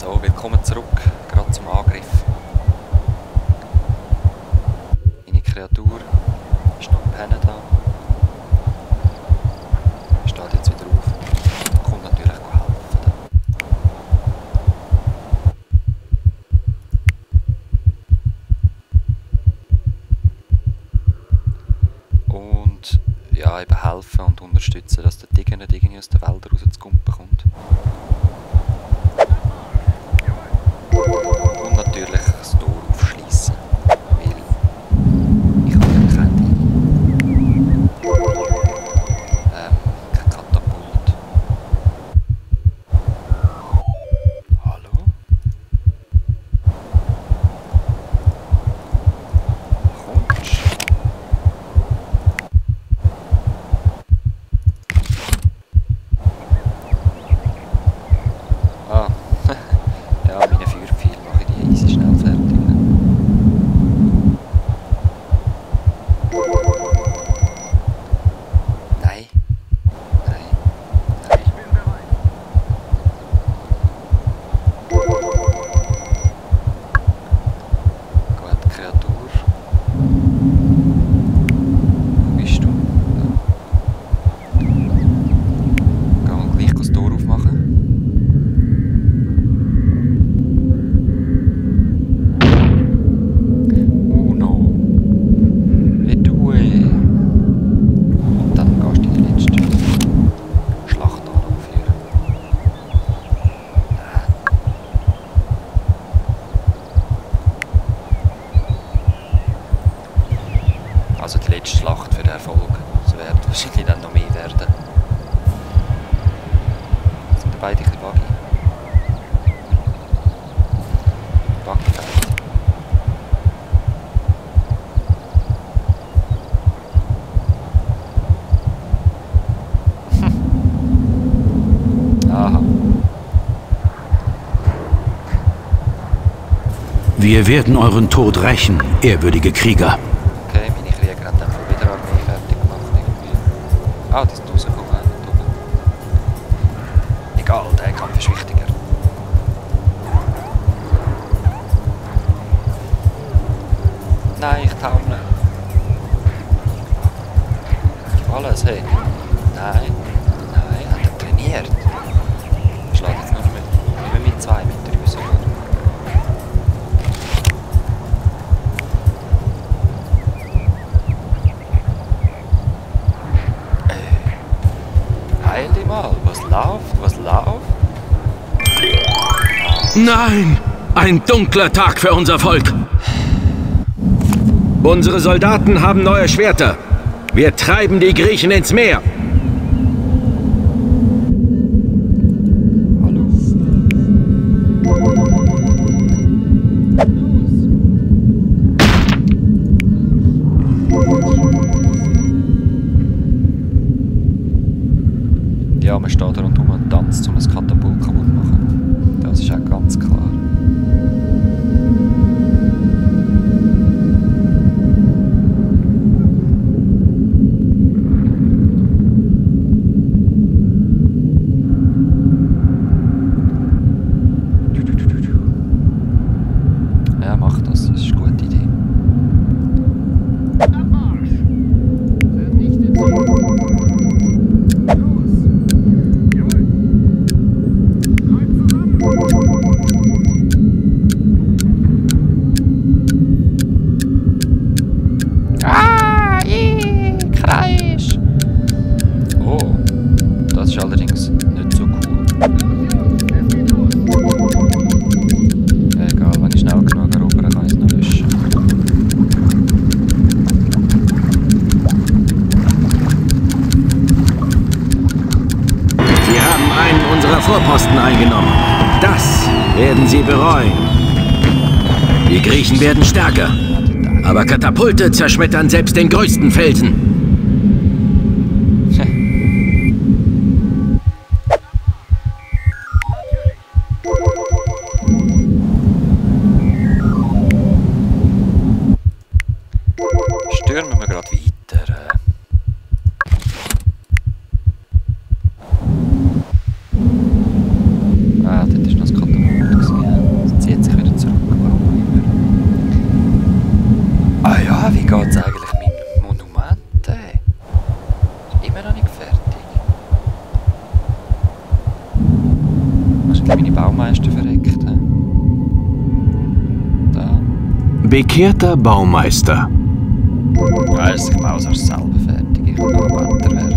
So, willkommen zurück, gerade zum Angriff. Meine Kreatur ist noch pennen da. Steht jetzt wieder auf. Kommt natürlich helfen. Und ja, eben helfen und unterstützen, dass der Tiger nicht irgendwie aus den Wäldern rauszukumpen kommt. Und natürlich das Tor aufschliessen, weil ich habe ja kein Katapult. Hallo? Kommst du? Ah. Ja, meine Feuerpfeile mache ich die easy schnell fertig. Nein. Nein. Nein. Ich bin bereit. Gut, Kreatur. Wo bist du? Da. Gehen wir gleich das Tor aufmachen. Also die letzte Schlacht für den Erfolg. Es werden wahrscheinlich dann noch mehr werden. Sind beide ein bisschen buggy. Buggy-Fight. Aha. Wir werden euren Tod rächen, ehrwürdige Krieger. Okay, meine Krieger haben dann wieder Armee fertig gemacht irgendwie. Ah, die sind rausgekommen. Egal, der Kampf ist wichtiger. Nein, ich taumle. Alles, hey. Nein, nein, hat er trainiert. Ich schlage jetzt nur mit 2 mit der Rüse, oder? Heil dich mal, was läuft, was läuft? Nein! Ein dunkler Tag für unser Volk! Unsere Soldaten haben neue Schwerter. Wir treiben die Griechen ins Meer. Hallo? Ja, man steht rundherum und tanzt, um ein Katapult kaputt zu machen. Das ist auch ganz klar. Ja, mach das. Das ist eine gute Idee. Kreis! Oh, das ist allerdings nicht so cool. Egal, wenn ich schnell genug erobere, kann ich es noch löschen. Sie haben einen unserer Vorposten eingenommen. Das werden sie bereuen. Die Griechen werden stärker. Aber Katapulte zerschmettern selbst den größten Felsen. Stürmen wir gerade weiter. Ah, das ist noch das Katapult. sind meine Baumeister verreckt. He? Da. Bekehrter Baumeister. Weiss, ich baue es selber fertig. Ich will Arbeiter werden.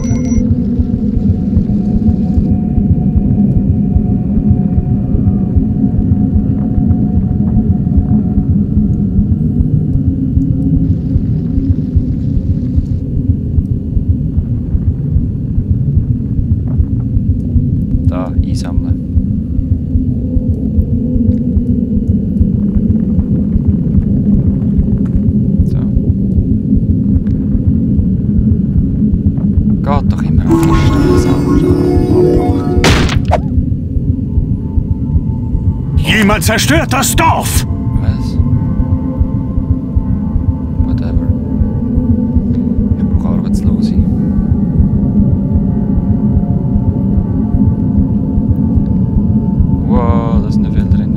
Da, einsammeln. So. Geht doch immer an Kisten selber abmacht. Jemand zerstört das Dorf! Was? Whatever. Ich brauche Arbeitslose. Wow, da sind noch viele drin.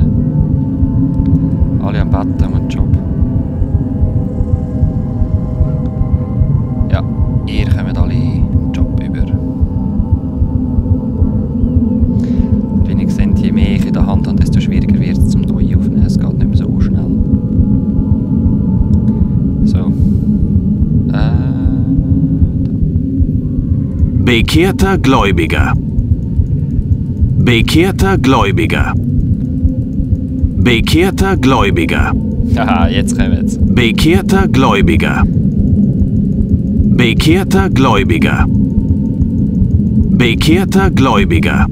Alle am Betten haben einen Job. Ja, ihr kommt alle einen Job über. Wie ich sehe, je mehr ich in der Hand habe, desto schwieriger wird es zum Neu aufnehmen. Es geht nicht mehr so schnell. So. Da. Bekehrter Gläubiger. Bekehrter Gläubiger. Bekehrter Gläubiger. Haha, jetzt kommt's. Bekehrter Gläubiger. Bekehrter Gläubiger. Bekehrter Gläubiger.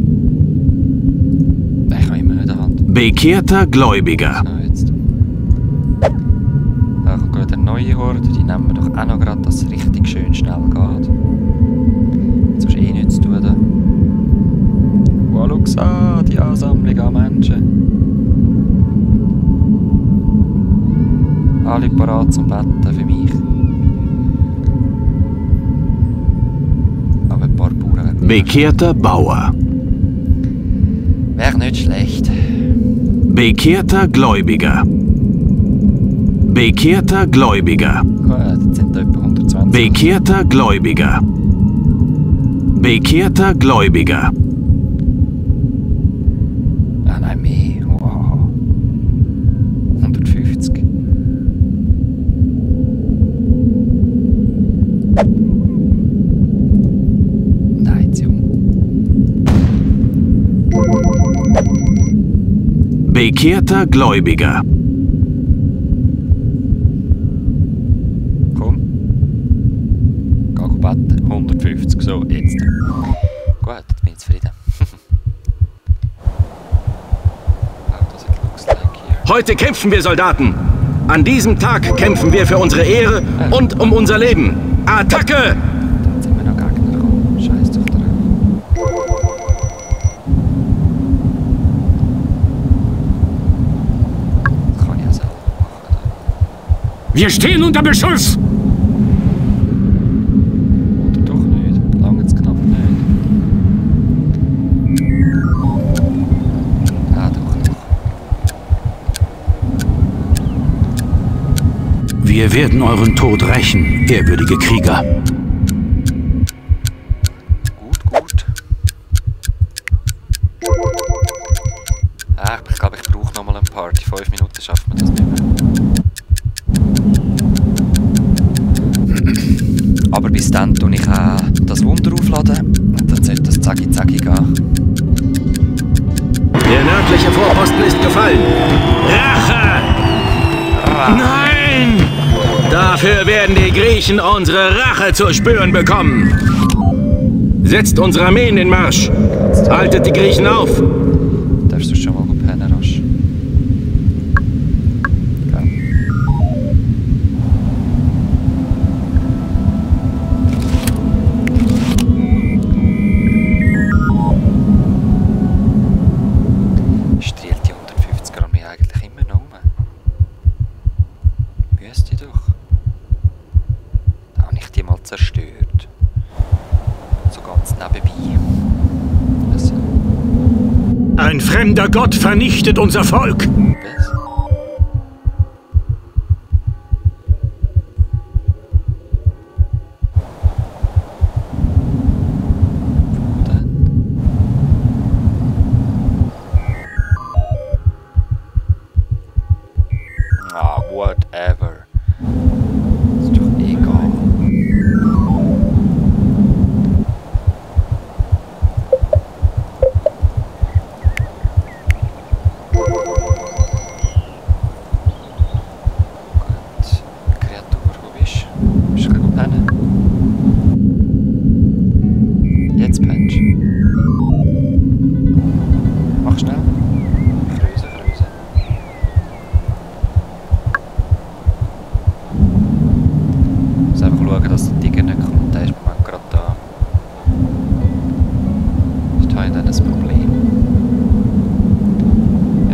Ich habe immer noch in der Hand. Bekehrter Gläubiger. So, jetzt. Da kommt gerade eine neue Horde. Die nehmen wir doch auch noch gerade, dass es richtig schön schnell geht. Jetzt hast du eh nichts zu tun da. Wow, schau an, die Ansammlung an Menschen. Alle parat zum Betten für mich. Aber ein paar Bauern werden Bekehrter Bauer. wäre nicht schlecht. Bekehrter Gläubiger. Bekehrter Gläubiger. Gut, jetzt sind da etwa 120. Bekehrter Gläubiger. Bekehrter Gläubiger. Ah nein, mehr. Wow. 150. Nein, Jung. Bekehrter Gläubiger. Komm. Geh betten. 150. So, jetzt. Gut, jetzt bin ich zufrieden. How does it looks like here? Heute kämpfen wir, Soldaten. An diesem Tag kämpfen wir für unsere Ehre und um unser Leben. Attacke! Jetzt sind wir noch Gegner gekommen. Scheiß doch drauf. Das kann ich ja selber machen. Wir stehen unter Beschuss! Oder doch nicht. Lange jetzt knapp nicht. Ah, doch. Wir werden euren Tod rächen, ehrwürdige Krieger. Gut. Ah, ich glaube, ich brauche nochmal eine Party. 5 Minuten schafft man das nicht mehr. Aber bis dann tue ich auch das Wunder aufladen. Und dann sollte das zacki gehen. Der nördliche Vorposten ist gefallen. Rache! Nein! Dafür werden die Griechen unsere Rache zu spüren bekommen. Setzt unsere Armee in den Marsch. Haltet die Griechen auf. Darfst du schon mal pennen, Rasch? Ja. Strielt die 150er Armee eigentlich immer noch um? Müsste doch. Da habe ich die mal zerstört. So ganz nebenbei. Was? Ein fremder Gott vernichtet unser Volk. Was? Wo denn?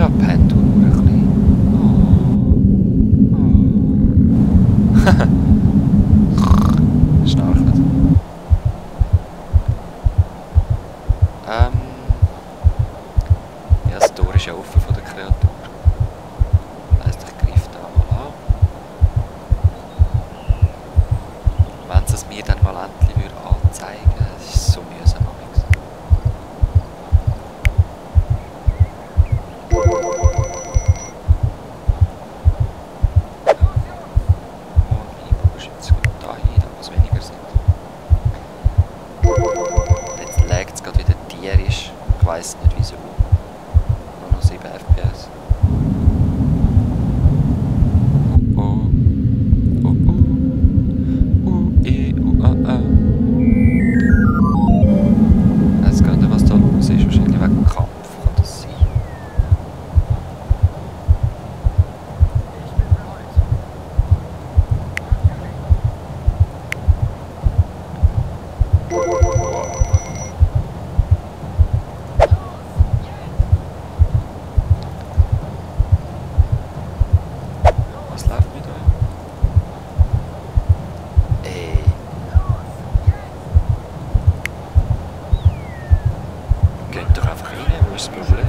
Ja, pennt du nur ein bisschen. Oh. Schnarchelt. Ja, das Tor ist ja offen von der Kreatur. Heisst, ich greife da mal an. Wenn sie es mir dann mal endlich würde anzeigen, das ist so mühsam. Ich weiss nicht wieso. Nur noch 7 FPS. Oh oh. Oh oh. Ich weiss gar nicht, was da los ist. Wahrscheinlich wegen Kampf kann das sein. Was läuft mit euch? Ey. Geht doch einfach rein, wo ist das Problem?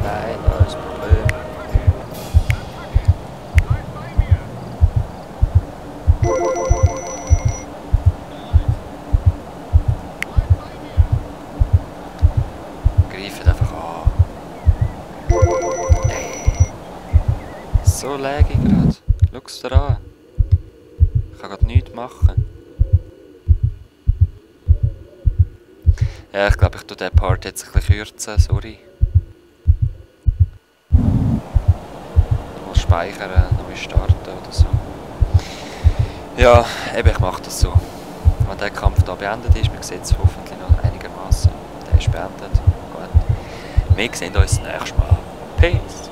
Nein, da ist das Problem. Greift einfach an. So laggy gerade. Schau's dir an. Ich kann gerade nichts machen. Ja, ich glaube, ich tue diesen Part jetzt ein bisschen kürzen. Sorry. Nochmal speichern, neu starten oder so. Ja, eben, ich mache das so. Wenn der Kampf da beendet ist, wir sehen es hoffentlich noch einigermaßen. Der ist beendet. Gut. Wir sehen uns das nächste Mal. Peace!